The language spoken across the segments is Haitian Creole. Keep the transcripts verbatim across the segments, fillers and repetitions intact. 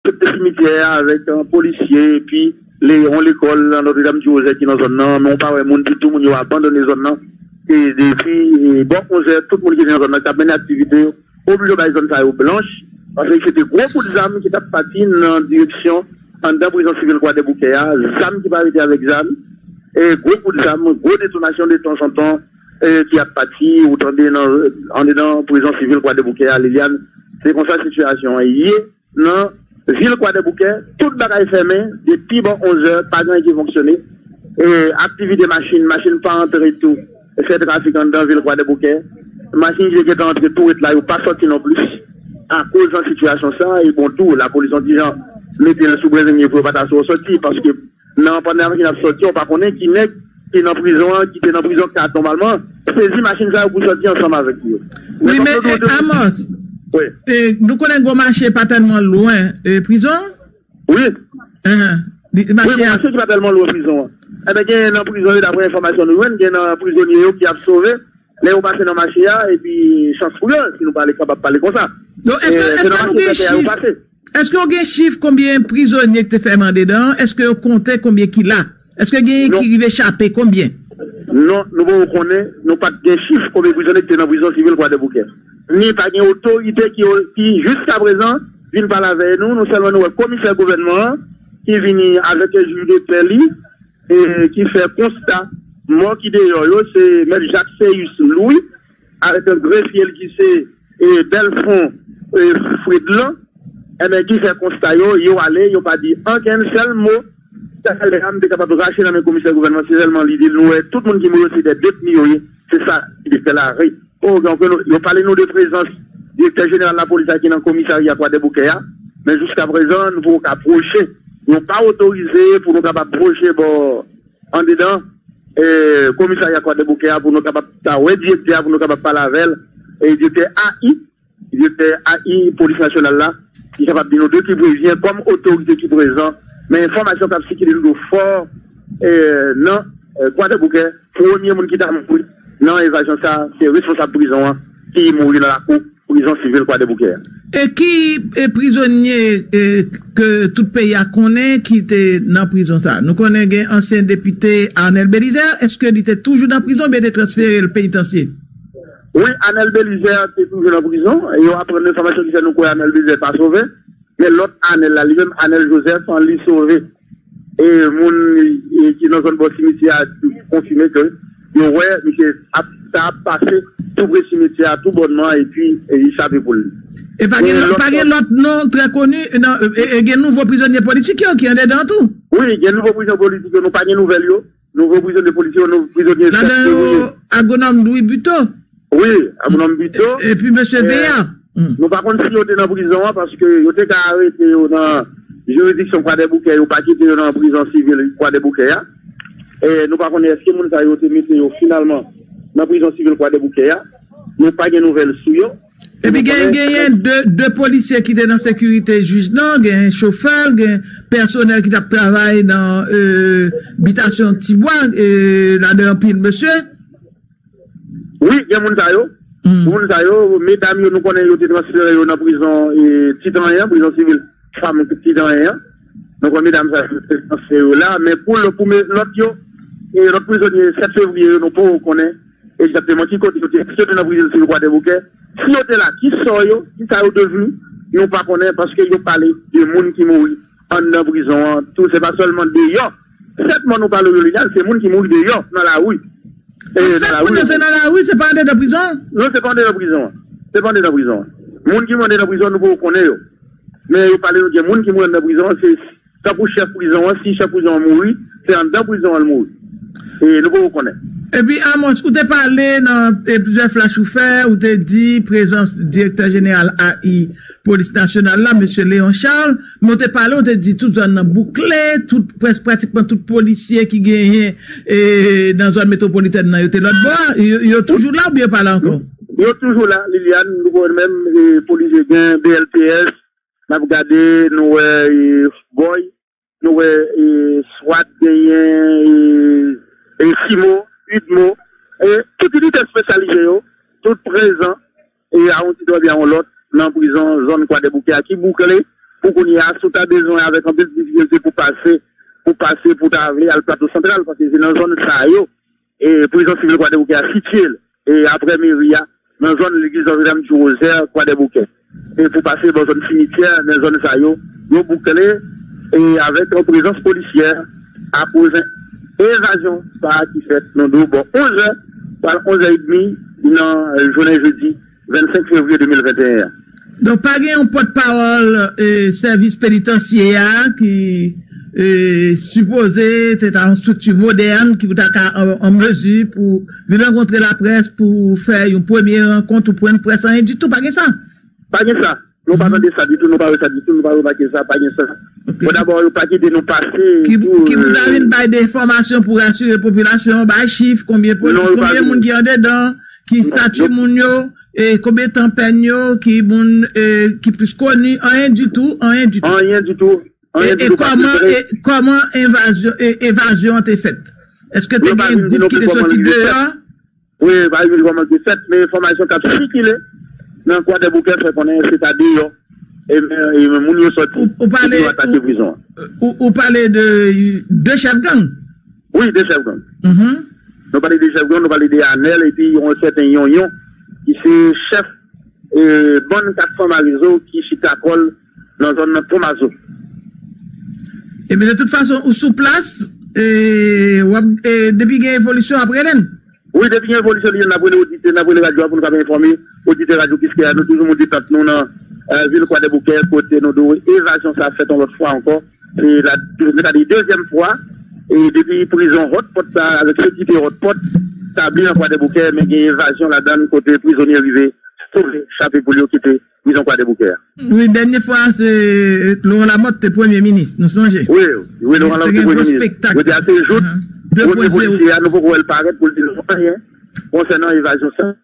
Tout de simityè a avèk yon polisye, epi yon lekòl nan Notre-Dame du Rosaire ki nan zòn nan, men ou pa wè moun ditou, moun yo abandone zòn nan. E depi bò onzè, tout moun ki te nan zòn nan k ap mennen aktivite yo, oblije bay zòn sa yo blanch, paske se te gwo kout zam ki t ap pati nan direksyon anndan prizon sivil Kwadèboukè a, zam ki pa rete avèk zam, e gwo kout zam, gwo detonasyon de tanzantan, e ki ap pati, ou tande nan, anndan prizon sivil Kwadèboukè a, Liliane, se konsa sitiyasyon an ye. Nan vil Kwadèboukè, tout bagay fèmen depi bò onzè, pa gen anyen ki fonksyone. E aktivite machin, machin pa antre tou, fè trafik anndan vil Kwadèboukè. Machin ki te gentan antre tou ret la, yo pa sòti non plis. Akoz nan sitiyasyon sa, e bon tou, lapolis yon ti jan mete l sou brezennye pou yo pa ta sou sòti, paske nan pandan machin ap sòti, ou pa konnen ki nèg ki nan prizon an, ki te nan prizon kat nòmalman, sezi machin sa yo pou sòti ansanm avèk yo. Wi, men, e, Amos, e, nou konnen Gwo Mache pa tèlman lwen, e, prizon? Wi. Wi, mache a, mache ki pa tèlman lwen prizon an. Enben, gen nan prizon yo, daprè enfòmasyon nou jwenn, gen nan prizonye yo ki ap sove. Lè yo pase nan mache a, epi chans pou yo, si nou pale, kapab pale konsa. Donk, èske, èske nou gen chif? Èske w gen chif konbyen prizonye ki te fèmen andedan an? Èske yo konte konbyen ki la? Èske genyen ki rive chape? Konbyen? Non, nou poko konnen, nou pa t gen chif konbyen prizonye ki te nan prizon sivil Kwadèboukè. Ni pa gen otorite ki, ki jiskaprezan vin pale avè nou. Nou sèlman nou wè komisè gouvènman an ki vini avèk jij de pè li, e ki fè konsta mò ki deyò yo, se mèt Jak Seyus Lwi, avèk grefye l ki se, e, Bèlfon, e, Fredlan, enben, ki fè konsta yo, yo ale, yo pa di ankenn sèl mo. Talè a, m te kapab rache nan men komisè gouvènman, se sèlman li di l, nou wè tout moun ki mouri se de detni yo ye. Se sa ki te fè lari. O, donk, nou, yo pale nou de prezans direktè jeneral lapolis la ki nan komisarya Kwadèboukè a, men jiskaprezan, nou poko ka pwoche. Nou pa otorize pou nou kapab pwoche bò andedan, e, komisarya Kwadèboukè a pou nou kapab ta wè direktè a, pou nou kapab pale avè l, e, direktè A I, direktè A I Polis Nasyonal la, ki kapab di nou de ki pwen vyen kòm otorite ki prezan. Men enfòmasyon k ap sikile tou fò, e, nan, e, Kwadèboukè, premye moun ki ta mouri nan evajon sa, se responsab prizon an ki mouri nan lakou prizon sivil Kwadèboukè a. E ki, e, prizonye, e, ke tout peyi a konnen ki te nan prizon sa? Nou konnen gen ansyen depite Arnel Belizaire. Èske li te toujou nan prizon oubyen te transfere l penitansye? Wi, Arnel Belizaire te toujou nan prizon. E yo aprann enfòmasyon ki fè nou kwè Arnel Belizaire pa sove. Men lòt Arnel la, li menm Arnel Joseph, an, li sove. E moun, e, ki nan zòn bò simityè a konfime ke yo wè misye ap, ta ap pase tou pre simityè a, tou bònman, epi, e, li chape poul li. E pa gen, pa gen lòt non trè koni, non, e, e gen nouvo prizonye politik yo ki andedan tou? Wi, gen nouvo prizonye politik yo, nou pa gen nouvèl yo. Nouvo prizonye politik yo, nouvo prizonye... Ladan yo, agwonòm Louis Buteau? Wi, agwonòm Buteau. E, epi mesye Veya. Nou pa konn si yo te nan prizon an, paske yo te ka arete yo nan jiridiksyon Kwadèboukè, yo pa kite yo nan prizon sivil Kwadèboukè a. E nou pa konnen èske moun sa yo te mete yo finalman nan prizon sivil Kwadèboukè a. Nou pa gen nouvèl sou yo. Epi gen, genyen de, de polisye ki te nan sekirite jij nan, gen chofè l, gen pèsonèl ki t ap travay nan, e, bitasyon Tibwa, e, ladan anpil mesye. Wi, gen moun sa yo. Pou moun sa yo, medam yo, nou konnen yo te transfere yo nan prizon, e, Ti Tanyen an, prizon sivil fanm Ti Tanyen an. Nou konnen medam sa yo te transfere yo la, men pou lò-, pou me-, lòt yo, e, lòt prizonye sèt fevriye yo, nou poko konnen egzakteman ki kote yo te, èske yo te nan prizon sivil Kwadèboukè. Si yo te la, ki sò yo, ki sa yo devni, nou pa konnen, paske yo pale de moun ki mouri anndan prizon an tou, se pa sèlman deyò. Sèt mò nou pale yo, Liliane, se moun ki mouri deyò, nan lari. E, nan lari. Sèt moun yo se nan lari, se pa andedan prizon an? Non, se pa andedan prizon an. Se pa andedan prizon an. Moun ki mouri andedan prizon an, nou poko konnen yo. Men yo pale nou gen moun ki mouri anndan prizon an, se tankou chèf prizon an, si chèf prizon an mouri, se anndan prizon an l mouri. E nou poko konnen. Epi, Amos, ou te pale nan, e, plizyè flash ou fè, ou te di prezans direktè jeneral A I Polis Nasyonal la, mesye Léon Charles, men ou te pale, ou te di tout zòn nan boukle, tout, près-, pratikman tout polisye ki genyen, e, nan zòn metwopolitèn nan, yo te lòt bò a, yo, yo toujou la oubyen yo pa la ankò? Yo toujou la, Liliane, nou konnen menm, e, polisye gen B L P S, n ap gade, nou wè, e, Boy, nou wè, e, swat, genyen, e, e, Simo, Udmo, e, tout inite espesyalize yo, tout prezan, e, a yon tit oubyen a yon lòt, nan prizon zòn Kwadèboukè a ki boukle, Pou kounye a, si w ta bezwen avèk anpil difikilte pou pase, pou pase, pou ta vle al Plato Santral, paske se nan zòn sa yo, e prizon sivil Kwadèboukè a sitiye l. E apre meri a, nan zòn legliz Notre Dame du Rosaire, Kwadèboukè. E pou pase bò zòn simityè, nan zòn sa yo, yo boukle e avèk yon prezans polisyè akoz evazyon sa a ki fèt nan do bò onz è, pral onz è edmi nan jounen jedi vennsenk fevriye de mil venteyen an. Donk, pa gen yon pòtpawòl e, sèvis penitansyè a ki e, sipoze se ta yon estrikti modèn ki pou ta ka an, an mezi pou vin rankontre laprès pou fè yon premye rankont ou pwen près, anyen ditou, pa gen sa? Pa gen sa. Nou pa tande sa ditou, nou pa wè sa ditou, nou pa remake sa, pa gen sa. Ok. Bon, dabò, yo pa kite nou pase Ki, tou, ki pou ta e, vin bay de enfòmasyon pou rasire popilasyon, bay chif, konbyen poli-, Non, yo pa konbyen vin. moun ki andedan, ki Non, stati yo moun yo, e konbyen tan pèn yo, ki moun e, ki plis koni, anyen ditou, anyen ditou. Anyen ditou. E, Anyen e ditou pa kòman, filtre. e kòman envazyon, e, evazyon an te fèt? Èske te Yo pa gen vin di gwoup nou ki te pou kòman soti li te fèt. deyò? Wi, pa vin di kòman li te fèt, men enfòmasyon k ap sikile nan Kwadèboukè fè konnen se ta deyò. E men, e men moun yo soti, Ou, ou pale, yo atake ou, prizon an. ou, ou pale de de chèf gang? Wi, de chèf gang. Mhm. Nou pale de chèf gang, nou pale de Anèl, epi yon sèten Yonyon, ki se chèf e, bann kat san Marezo ki chita kò l nan zòn nan Tomazo. Ebyen, de tout fason, ou sou plas, e, w ap, e, depi gen evolisyon, w ap rele n. Wi, depi gen evolisyon, li, n ap rele oditè, n ap rele radyo a pou nou kapab enfòme oditè Radyo Kiskeya. Nou toujou moute tant nou nan, e, vil Kwadèboukè, kote nou di w evazyon sa a fèt yon lòt fwa ankò. Se la, se ta di dezyèm fwa, e depi prizon Hot Pot la, avèk sekirite Hot Pot, tabli nan Kwadèboukè, men gen evazyon ladan l kote prizonye rive sove, chape pou l yo kite prizon Kwadèboukè a. Wi, dènye fwa, se Laurent Lamothe te premye minis, nou sonje? Wi, wi, Laurent Lamothe te premye minis. Yo di a se jouk premye polisye a, nou poko wè l parèt pou l di nou anyen konsènan evazyon sa.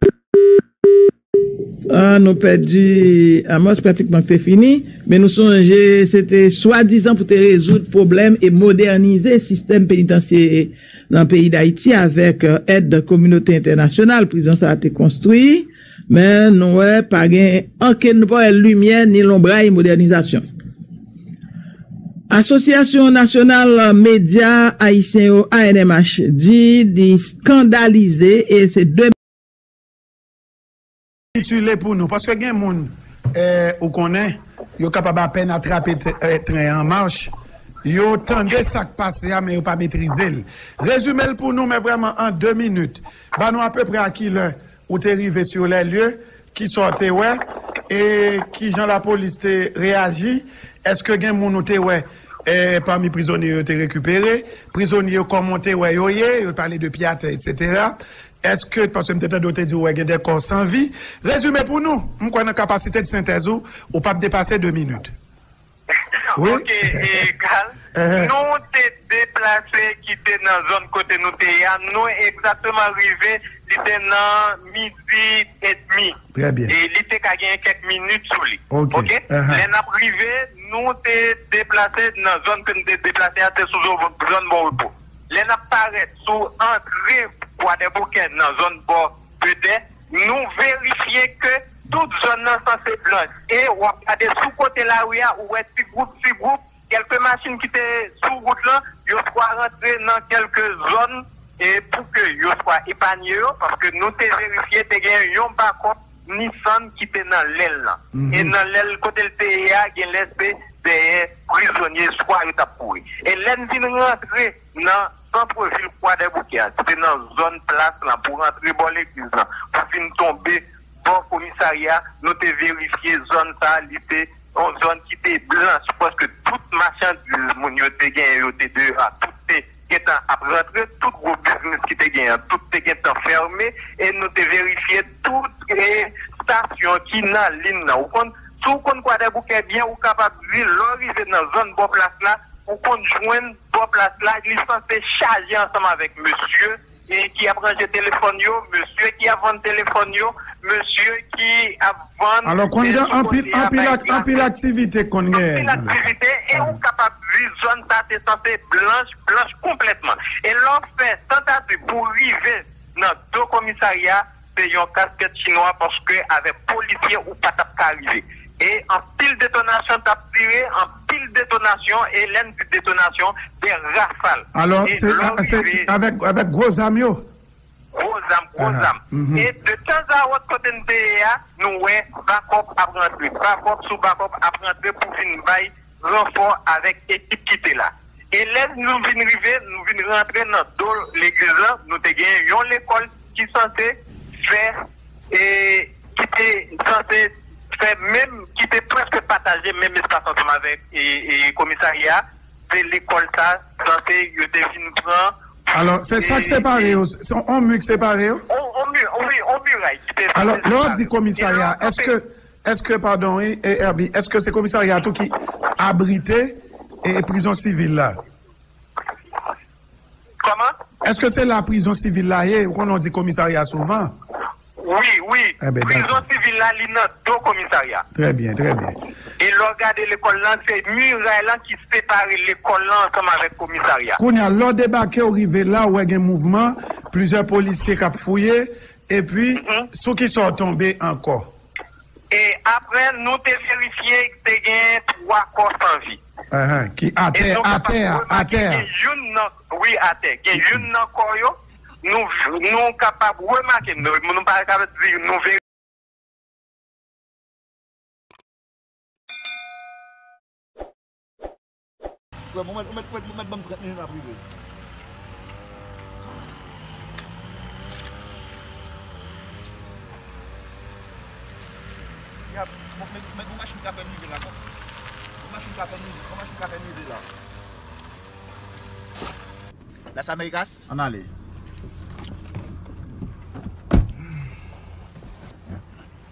Ah, nou pèdi Amos, pratikman k te fini, men nou sonje se te swadizan pou te rezoud pwoblèm e modènize sistèm penitansye nan peyi Dayiti avèk, eh, èd kominote entènasyonal. Prizon sa a te konstwi, men nou wè pa gen ankenn, nou pa wè limyè ni lonbray modènizasyon. Asosyasyon Nasyonal Medya Ayisyen yo, A N M H, di li eskandalize e se de Rekapitile pou nou, paske gen moun, eh, ou konnen, yo kapab apèn atrape t-, eh, tren an mach, yo tande sa k pase a, men yo pa metrize l. Rezime l pou nou, men vrèman an de minit. Ba nou apeprè a ki lè ou te rive sur les lieux, ki sa w te wè, e ki jan lapolis te reyaji? Èske gen moun ou te wè, eh, pami prizonye yo te rekipere? Prizonye yo, kòman w te wè yo ye? Yo pale de pye atè, etsetera. Èske, paske m te tande w te di w wè gen de kò san vi. Rezime pou nou. M kwè nan kapasite de sentèz ou, ou p ap depase de minit. Wi. Ok, e, Carl, Ehe. nou te deplase kite nan zòn kote nou te ye a. Nou egzakteman rive, li te nan midi edmi. Trè byen. E li te ka gen kèk minit sou li. Ok. Ok? Ehe. Lè n ap rive, nou te deplase nan zòn ke n te deplase a, se sou zòn Bon Repo. Lè n ap parèt sou antre Kwadèboukè nan zòn bò Bedè, nou verifye ke tout zòn nan sanse blanch. E w ap gade sou kote lari a, ou wè ti gwoup, ti gwoup, kèlke machin ki te sou wout lan, yo swa rantre nan kèlke zòn, e pou ke yo swa epanye yo, paske nou te verifye, te gen yon bakòp Nissan ki te nan lèl lan. Mhm. E nan lèl kote l te ye a, gen lè se dèyè prizonye swa yo t ap kouri. E lè n vin rantre nan sant vil Kwadèboukè a, ki te nan zòn plas lan, pou rantre bò legliz lan, pou vin tonbe bò komisarya, nou te verifye zòn sa a, li te yon zòn ki te blanch, paske tout machandiz moun yo te genyen, yo te deyò a, tout te gentan ap rantre, tout gwo biznis ki te genyen, tout te gentan fèmen, e nou te verifye tout, e, estasyon ki nan liy nan. Ou konn, si w konn Kwadèboukè byen, ou kapab di, lè w rive nan zòn bò plas la, ou konn jwenn bò plas la, li sanse chaje ansanm avèk mesye, e, ki ap ranje telefòn yo, mesye ki ap vann telefòn yo, mesye ki ap vann, Alò, konn e, gen sou anpil, kote a, anpil bay ak-, anpil gaz. aktivite konn Anpil genyen. aktivite, e ou Ah. kapab di zòn sa te sanse blanch, blanch konplètman. E lè w fè tantativ pou rive nan do komisarya, se yon kaskèt chinwa, paske avèk polisye ou pa t ap ka rive. E anpil detonasyon t ap tire, anpil detonasyon, e lè n di detonasyon, de rafal. Alò, e se, lè w se rive avèk, avèk gwo zam yo? Gwo zam, gwo zam. E de tanzawòt kote n te ye a, nou wè bakòp ap rantre, bakòp sou bakòp ap rantre pou vin bay ranfò avèk ekip ki te la. E lè nou vin rive, nou vin rantre nan do legliz lan, nou te gen yon lekòl ki sanse fè, e ki te sanse fè menm, ki te prèske pataje menm espas ansanm avèk, e, e komisarya a. Se lekòl sa, sanse yo te vin pran. Alò, se sa k separe yo, se yon mi k separe yo? On, on mi, wi, on miray ki te sanse separe yo. Alò, lè w di komisarya, èske, èske, padon, wi, e, Herby, èske se komisarya a tou ki abrite, e, prizon sivil la? Kòman? Èske se la prizon sivil la ye? Ou konnen w di komisarya souvan. Wi, wi. Prizon sivil la, li nan do komisarya. Trè byen, trè byen. E lè w gade lekòl lan, se miray lan ki separe lekòl lan ansanm avèk komisarya. Kounye a, lè w debake, w rive la, w wè gen mouvman, plizyè polisye k ap fouye, epi, sou ki sa w tonbe ankò? E apre, nou te verifye te gen twa kò san vi. Ki atè, atè a, atè a. Gen youn nan, wi, atè. Gen youn nan kò yo, nou, nou kapab remake, nou, nou pa kapab di nou veri- Frè m, ou mèt, ou mèt, ou mèt, ou mèt ban m trant minit m ap rive. Ya, bon, men, men, bon machin ka fè m rive la, non. Bon machin ka fè m rive, bon machin ka fè m rive la. Las Américas? Ann ale.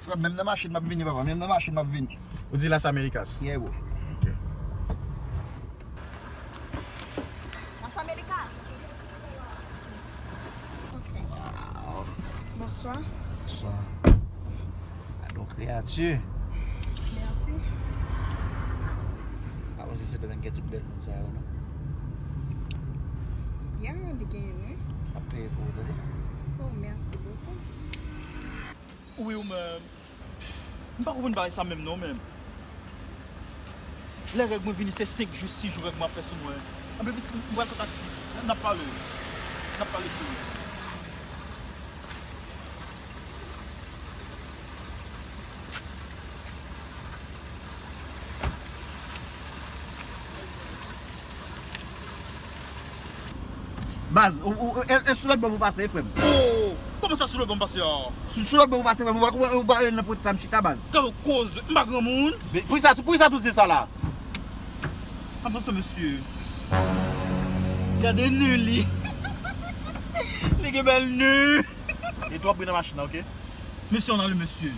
Frè m, menm nan machin m ap vini, papa. Menm nan machin m ap vini. Ou di Las Américas? Yeah, bro. Ok. Las Américas. Ok. Wow. Bonswa. Bonswa. Gadon kreyati. Mèsi. Pa panse Sendomeng gen tout bèl moun sa yo, non? Ya, li genyen, wi. Ap peye pou ou, tande? Oh, mèsi bokou. Wi, ou menm. M pa konprann bagay sa menm non, menm. Lè règ mwen vini, se senk jou, sis jou règ mwen ap fè sou mwen. Anben pitit, m pral pran taksi. N ap pale. N ap pale pou ou. Baz, ou, ou, e, e sou lòt bò pou pase, frè m. Oh, kòman sa sou lòt bò m pase a? Sou, sou lòt bò pou pase, frè m. Ou pa konprann, ou pa wè nan pòt sa m chita, baz. Gade koze, m pa granmoun. Men poukisa, poukisa tou di sa la? Avanse, mesye. Gade nen li. Li gen bèl nen. E twòp bri nan machin nan, oke? Mesye, ann ale, mesye.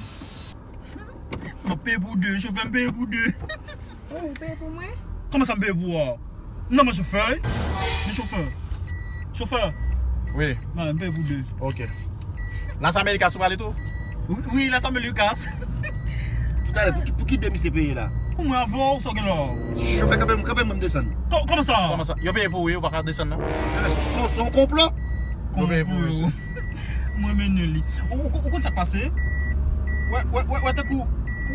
M ap peye pou de, chofè, m peye pou de. Oh, ou peye pou mwen? Kòman sa m peye pou ou a? M nan men chofè, wi. Men chofè. Chofè. Wi. Nan, m peye pou de. Ok. Las Américas ou prale tou? Wi, wi, Las Américas. Toutalè, pou ki, pou ki de misye peye la? Pou mwen avè w, sa w gen la? Chofè, kanpe m, kanpe m, mwen m desann. Kò-, kòman sa? Kòman sa? Yo peye pou ou, wi, ou pa ka desann, non? Se, se yon konplo? Yo peye pou ou, wi. Mwen mennen li. Ou, ou, ou konn sa k pase? Wè, wè, wè, wè, tankou ou,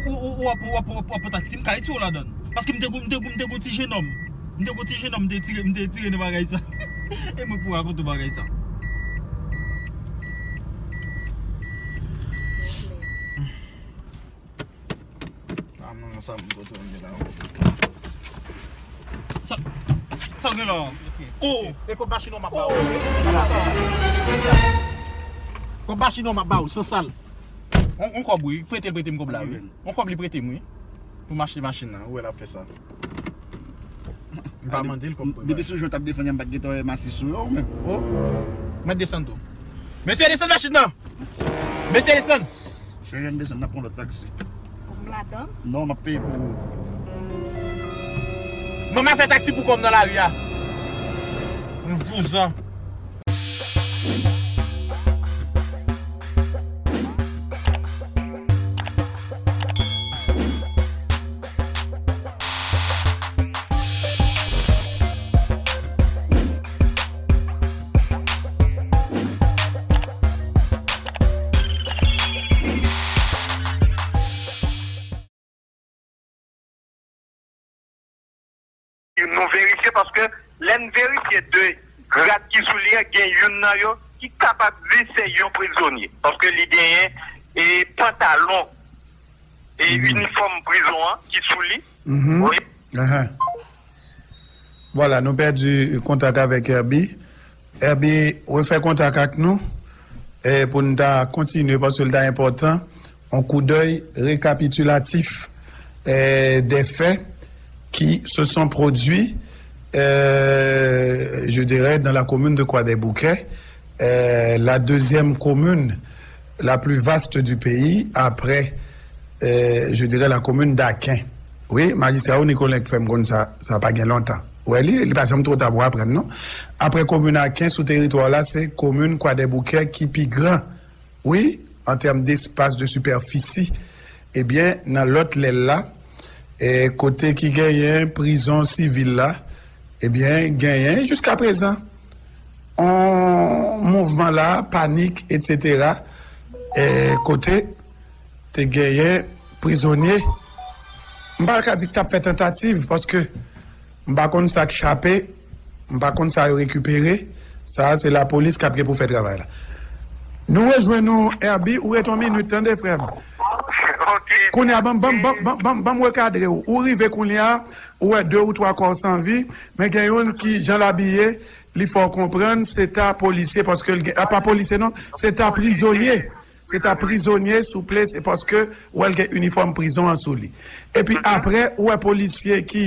ou, ou, ou ap, ou ap, ou ap, ou ap pran taksi, m ka retire w ladann. Paske m te gou, m te gou, m te gou ti jenòm. M te gou ti jenòm, m te tire, m te tire nan bagay sa. E mwen pou rakonte w bagay sa. Ah, non, sa m kontan gen la. Sa, sa gen la? Oh! E kòb machin nan m ap ba ou. Kòb machin nan m ap ba ou, san sal. On, on kòb wi, prete l prete m kòb la wi. On kòb li prete m wi. Pou m achte machin nan, ou wè l ap fè sa. M pa mande l kòb pou l. Depi sou jan w t ap defann an, m pa t gentan wè masis sou yo menm. Oh. Mwen desann tou. Mesye, desann machin nan! Mesye, desann! Cheri, ann desann, n ap pran lòt taksi. Pou m ladann? Non, m ap peye pou ou. Manman fè taksi pou kò m nan lari a. M vouzan. Nou verifye paske lè n verifye de grad ki sou li a, gen youn nan yo ki kapab di se yon prizonye. Paske li genyen e pantalon e inifòm prizon an ki sou li. Wi. Vwala, nou pèdi kontak avèk Herby. Herby, refè kontak ak nou e pou n ta kontinye paske l ta enpòtan. Un coup d'œil récapitulatif euh, des faits qui se sont produits, euh, je dirais, dans la commune de Croix-des-Bouquets, euh, la deuxième commune la plus vaste du pays après, euh, je dirais, la commune d'Aquin. Wi, majistra Nicolas k fè m konn sa, sa pa gen lontan. Ou wè li, li pa janm twò ta pou aprann non. Apre komin Aken sou teritwa w la, se komin Kwadèboukè ki pi gran. Wi, an tèm despas de sipèfisi. Ebyen, nan lòt lè l la, e, kote ki genyen prizon sivil la, ebyen, genyen jiskaprezan on mouvman la, panik, etsetera, e, kote te genyen prizonye. M pa ka di k t ap fè tantativ, paske m pa konn sa k chape, m pa konn sa yo rekipere. Sa a, se lapolis k ap gen pou fè travay la. Nou rejwenn ou, Herby, ou ret yon minit, tande, frè m. Kounye a, ban m ban m- ban m- ban m- ban m- ban m rekadre w. Ou rive kounye a, ou wè de ou twa kò san vi, men gen youn ki, jan l abiye, li fè w konprann, se ta polisye, paske l gen, a pa polisye non, se ta prizonye. Se ta prizonye, souple, se paske ou wè l gen inifòm prizon an sou li. Epi apre, ou wè polisye ki,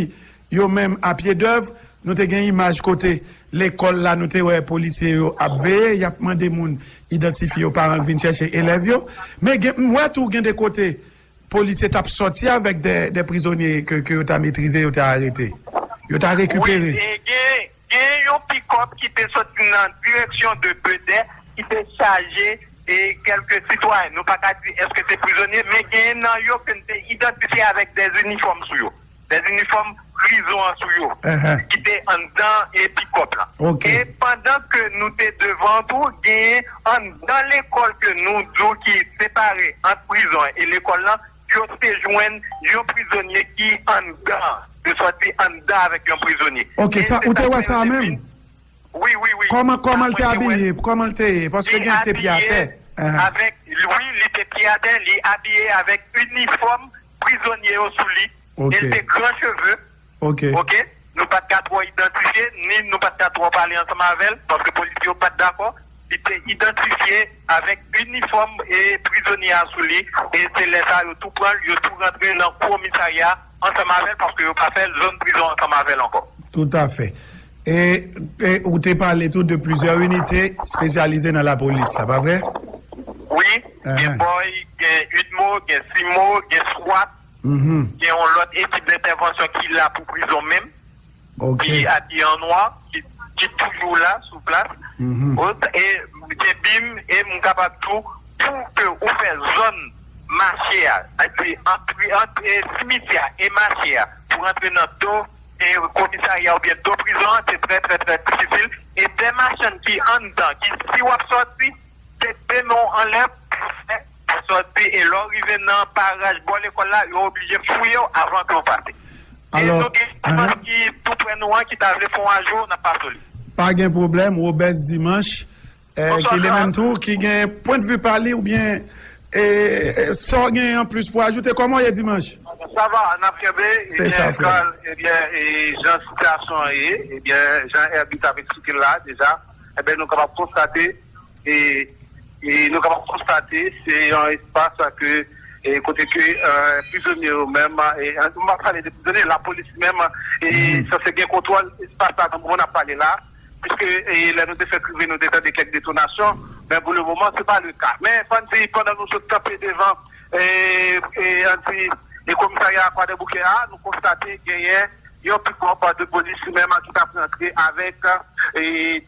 yo menm, apyedèv, nou te gen imaj kote lekòl la, nou te wè polisye yo ap veye, y ap mande moun idantifye yo, paran vin chèche elèv yo. Men gen, m wè tou gen de kote, polisye t ap sòti avèk de, de prizonye ke, ke yo ta metrize, yo ta arete. Yo ta rekipere. Wi, e gen, gen yon pikòp ki te sòti nan direksyon de Bedè, ki te chaje e kèlke sitwayen. Nou pa ka di èske se prizonye, men gen nan yo ke n te idantifye avèk de inifòm sou yo. De inifòm prizon an sou yo, ki te anndan e pikòp la. E pandan ke nou te devan tou, gen anndan lekòl ke nou di w ki separe ant prizon an e lekòl lan, yo te jwenn yon prizonye ki anndan, yo sòti anndan avèk yon prizonye. Ok, sa, ou te wè sa menm? Wi, wi, wi. Kòman, kòman l te abiye? Kòman l te ye? Paske gen te pye atè. Avèk, wi, li te pye atè, li abiye avèk inifòm prizonye yo sou li. E l te gran cheve. Ok. Nou pa t ka twò idantifye, ni nou pa t ka twò pale ansanm avè l, paske polisye yo pa t dakò. Li te idantifye avèk inifòm e prizonye a sou li, e se lè sa a yo tou pran l, yo tou rantre nan komisarya ansanm avè l, paske yo pa fè zòn prizon ansanm avè l ankò. Toutafè. E, e ou te pale tou de plizyè inite espesyalize nan lapolis la, pa vre? Wi, gen Boy, gen Udmo, gen Simo, gen swat, gen yon lòt ekip dentèvansyon ki la pou prizon menm, ki abiye an nwa, ki, ki toujou la, sou plas. E gen bim, e m kapab tou, pou ke ou fè zòn mache a, ant, ant, ant e, simityè a e mache a, pou rantre nan do e komisarya oubyen do prizon an, se trè, trè, trè difisil. E de machann ki anndan, ki si w ap sòti, se de men w anlè, sòti, e lè w rive nan paraj bò lekòl la, yo oblije fouye w avan ke w pase. E nou gen Dimanch ki tou prè nou an, ki ta vle fè yon ajou, n ap pase w li. Pa gen pwoblèm, Wobès Dimanch, e, ki li menm tou, ki gen pwennvi pa li oubyen, e, e, sa w gen anplis pou ajoute, kòman w ye Dimanch? Sa va, n ap kenbe, ebyen, Carl, ebyen, e, jan sitiyasyon an ye, ebyen, jan Herby t ap eksplike l la, deja, ebyen, nou kapab konstate, e, e nou kapab konstate, se yon espas ke, e, kote ke, e, prizonye yo menm, e, m ap pale de prizonye, lapolis menm, e, sanse gen kontwòl espas la nan moman n ap pale la, piske, e, lè nou te fèk rive, nou te tande kèk detonasyon, men pou le moman, se pa le ka. Men, fò n di, pandan nou sot kanpe devan, e, e, ann di, e komisarya Kwadèboukè a, nou konstate genyen yon pikòp de polis menm ki t ap rantre avèk, e,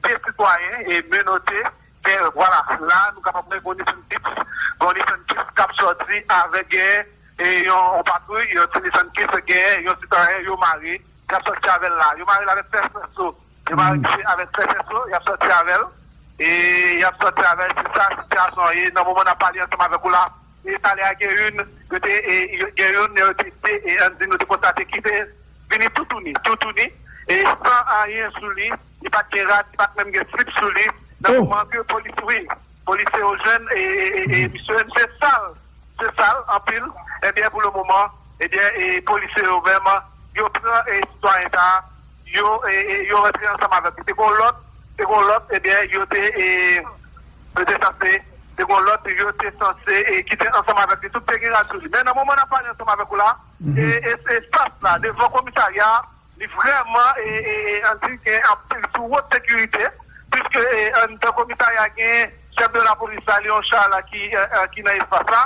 de sitwayen e menote. Gen, vwala, la, nou kapab wè gen yon Nissan Kicks, gen yon Nissan Kicks k ap sòti avèk, gen, e, yon, yon patwouy, yon ti Nissan Kicks, gen yon sitwayen, yo mare, y ap sòti avè l la. Yo mare l avèk fè fè so. Yo mare l avèk fè fè so, y ap sòti avè l. E y ap sòti avè l, se sa sitiyasyon an ye. Nan moman n ap pale ansanm avèk ou la, e talè a gen youn, yo te, e, gen youn, yo te, te, e, ann di, nou te konstate ki te vini toutouni, toutouni, e san anyen sou li, li pa t gen rad, li pa t menm gen slip sou li, nan moman ke polis, wi, polisye yo jwenn, e, e, e, e misye, misye sal, misye sal anpil, ebyen, pou le moman, ebyen, e polisye yo menm, yo pran, e sitwayen sa a, yo, e, e, yo rantre ansanm avèk li. Te gon lòt, te gon lòt, ebyen, yo te, e, yo te sanse, te gon lòt, yo te sanse, e, ki te ansanm avèk li. Tout te gen rad sou li. Men nan moman n ap pale ansanm avèk ou la, e, e, espas la, devan komisarya, li vrèman, e, e, e, ann di gen anpil sou wòt sekirite, piske, e, anndan komisarya gen chèf de lapolis la, Léon Charles, ki, e, e, ki nan espas la.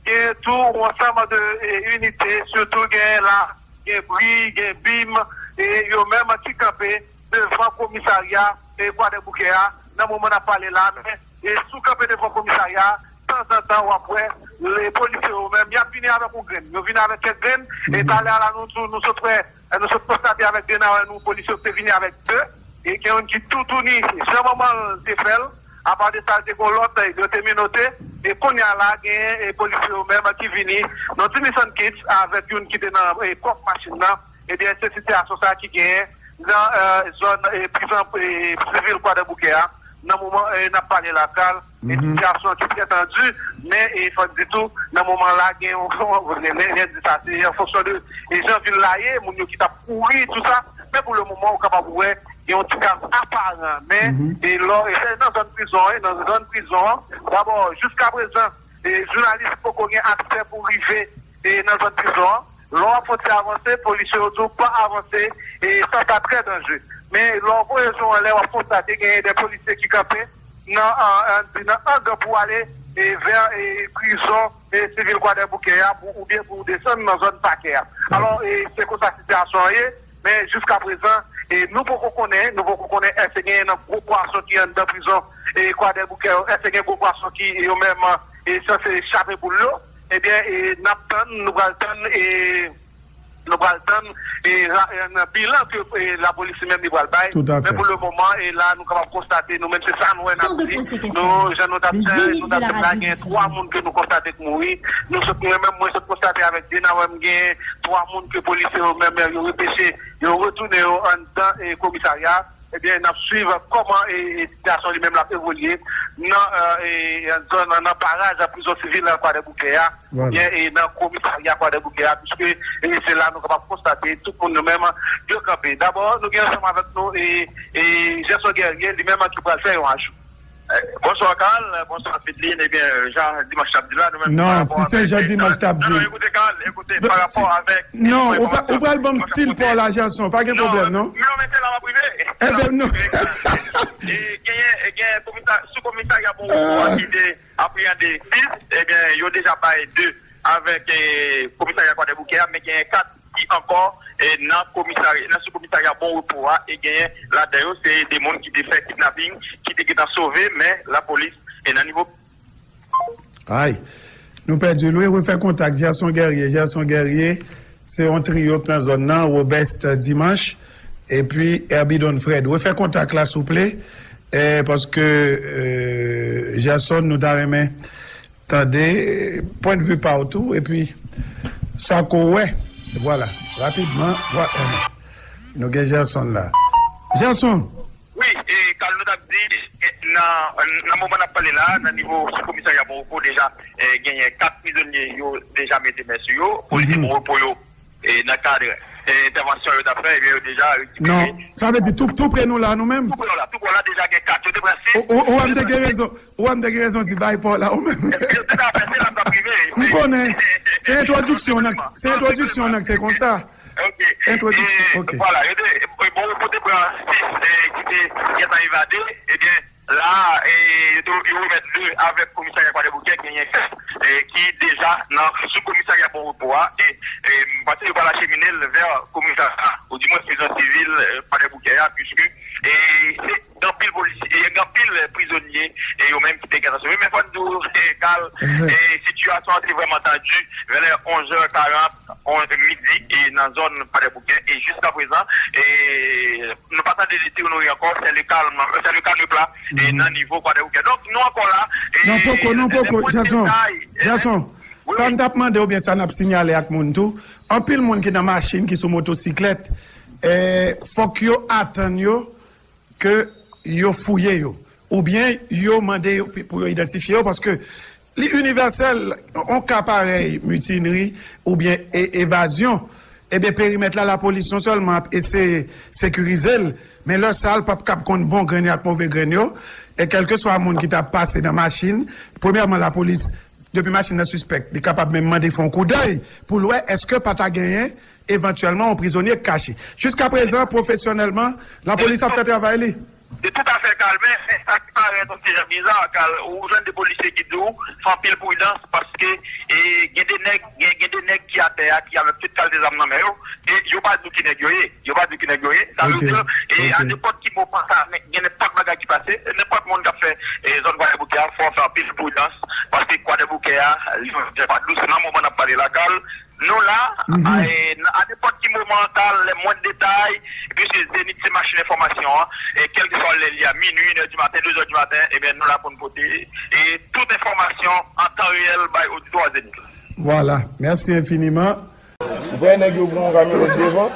Gen tou yon ansanm de, e, inite, sitou gen la, gen bri, gen bim, e yo menm ki kanpe devan komisarya, e, Kwadèboukè a, nan moman n ap pale la, men, e, si w kanpe devan komisarya, tanzantan w ap wè, le polisye yo menm, y ap vini avèk yon grenn. Yo vini avèk kèk grenn, e talè a la, nou, nou, nou sot wè, e, nou sot konstate avèk de nan nou, polisye yo te vini avèk de, e gen youn ki toutouni, jan manman l te fè l, apa de sa, te gon lòt, e, yo te menote, e kounye a la, gen, e, polisye yo menm ki vini, nan ti Nissan Kicks, avèk youn ki te nan, e, kòf machin nan, ebyen, se sitiyasyon sa ki genyen nan, e, zòn, e, prizon, e, sivil Kwadèboukè a, nan moman, e, n ap pale la, Kal, e sitiyasyon ki trè tandi, men, e, fò n di tou, nan moman la, gen yon, gen, gen di sa, se an fonksyon de, e, jan vil la ye, moun yo ki t ap kouri, tou sa, men pou le moman, ou kapab wè, gen yon ti kalm aparan, men, e, lò, e, se nan zòn prizon, e, nan zòn prizon an, dabò, jiska prezan, e, jounalis poko gen aksè pou rive, e, nan zòn prizon an. Lè w ap fè yon ti avanse, polisye yo di w pa avanse, e sa, sa trè danjere. Men, lè w voye je w anlè, w ap konstate genyen de polisye ki kanpe nan, an, an, nan angan pou ale, e, vè, e, prizon, e, sivil Kwadèboukè a, pou, oubyen pou desann nan zòn pakè a. Alò, e, se konsa sitiyasyon an ye, men jiska prezan, e, nou poko konnen, nou poko konnen èske genyen nan gwo pwason ki anndan prizon, e, Kwadèboukè yo, èske gen gwo pwason ki yo menm, e, sanse chape boul yo. Ebyen, e, n ap tann, nou pral tann, e, nou pral tann, e, ra-, e, nan bilan ke, e, lapolis li menm li pral bay. Men pou le moman, e, la, nou kapab konstate, nou menm, se sa nou wè n ap di. Nou, jan nou t ap fè, nou t ap di la, gen twa moun ke nou konstate k mouri. Nou sot, mwen menm, mwen sot konstate avèk de nan mwen, m gen twa moun ke polisye yo menm, yo repeche, yo retounen yo anndan, e, komisarya. Ebyen, n ap swiv kòman, e, e, sitiyasyon li menm l ap evolye nan, e, e, zòn, nan paraj prizon sivil Kwadèboukè a, oubyen, e, nan komisarya Kwadèboukè a, piske, e, se la nou kapab konstate tout moun yo menm yo kanpe. Dabò, nou gen ansanm avèk nou, e, e, Gerson Guerrier, li menm ki pral fè yon ajou. Eh, bonswa, Carl. Bonswa, Fidline. Ebyen, jan Dimanch t ap di la, nou menm, non, si se jan Dimanch t ap di. Non, non, ekoute, Carl, ekoute, pa rapò avèk, non, ou pral ban m stil pa w la, Gerson, pa gen pwoblèm, non. Men, men, se la m ap rive. Ebyen, non. E genyen, e genyen komisarya, sou komisarya Bon Repo a ki te apreyande sis, ebyen, yo deja bay de avèk, e, komisarya Kwadèboukè a, men genyen kat ki ankò, e, nan komisarya, nan sou komisarya Bon Repo a, e genyen ladan yo, se de moun ki te fè kidnaping, ki te gentan sove, men lapolis, e, nan nivo. Ay, nou pèdi l, wi, refè kontak, Gerson Guerrier, Gerson Guerrier, se yon triyo k nan zòn nan, Robest Dimanche, epi Herbidon Fred. Refè kontak la, souple, e, paske, e, Gerson, nou ta renmen tande, e, pwennvi pa w tou, epi sa ke w wè. Vwala, rapidman, vwa-, e, nou gen Gerson la. Gerson! Wi, e, Carl, nou t ap di, e, nan, nan moman n ap pale la, nan nivo sou komisarya Bon Repo deja, e, genyen kat prizonye yo deja mete men sou yo, polisye Bon Repo yo, e, nan kad, e, entèvansyon yo t ap fè, ebyen, yo deja rekipere. Non, sa vle di tou, tou pre nou la, nou menm? Tou pre nou la, tou pre nou la, deja gen kat, yo te pran sis. Ou, ou, ou wè m te gen rezon, ou wè m te gen rezon di bay pa w la, ou menm. Tout à fait, se la m t ap rive. M konnen. Se entwodiksyon an, se entwodiksyon an k te konsa. Ok. Entwodiksyon, e, ok. Vwala, yo te, e, Bon Repo te pran sis, e, ki te gentan evade, ebyen, la, e, yo te, yo remèt de avèk komisarya Kwadèboukè, genyen kat, e, ki deja nan sou komisarya Bon Repo a, e, e, m panse yo pral achemine l vè komisarya, ou di mwen prizon sivil, e, Kwadèboukè a, piske, e, se gen anpil polisye, e, gen anpil prizonye, e, yo menm ki te gentan sove. Men fò n di w, e, Carl, e, sitiyasyon an te vrèman tandi, vè lè onz è karant, on, midi, e, nan zòn Kwadèboukè, e jiska prezan, e, nou pa tande de tir nouri ankò, c'est le calme, c'est le calme plat, e, nan nivo Kwadèboukè. Donk, nou ankò la, e, non, poko, non, poko, Jason, Jason, sa n t ap mande oubyen sa n ap sinyale ak moun tou, anpil moun ki nan machin, ki sou motosiklèt, eh, fòk yo atann yo ke yo fouye yo, oubyen yo mande yo pou yo idantifye yo, paske li inivèsèl, yon ka parèy mitinri oubyen e- evazyon, ebyen, perimèt la, lapolis non sèlman ap eseye sekirize l, men lè sa a, l p ap kab konn bon grenn yo ak move grenn yo, e kèlkeswa moun ki t ap pase nan machin, premyèman, lapolis, depi machin nan sispèk, li kapab menm mande fè yon koudèy pou l wè èske pa ta genyen evantyèlman yon prizonye k kache. Jiskaprezan, pwofesyonèlman, lapolis ap fè travay li. Se toutafè kalme, men sa ki parèt yon ti jan biza, Carl, ou jwenn de polisye ki di w fè anpil pridans paske e, gen de nèg, gen, gen de nèg ki atè a, ki avèk tout kalite zam nan men yo, e yo pa di w ki nèg yo ye. Yo pa di w ki nèg yo ye. Sa vle di, e, a nenpòt ki moman, sa, gen nenpòt bagay ki pase, nenpòt moun k ap fè e, zòn Kwadèboukè a, fò w fè anpil pridans, paske Kwadèboukè a, li menm, se pa dous nan moman n ap pale la, Carl, nou la, a, e, nan- a nenpòt ki moman, Carl, lè mwen detay, epi se Zenith, se machin enfòmasyon an, e kèlkeswa lè li a, minui, inè di maten, dezè di maten, ebyen, nou la pou n pote e tout enfòmasyon an tan reyèl bay oditwa Zenith la. Vwala, mèsi enfiniman. Ou wè nèg yo pran yon kamyonèt devan,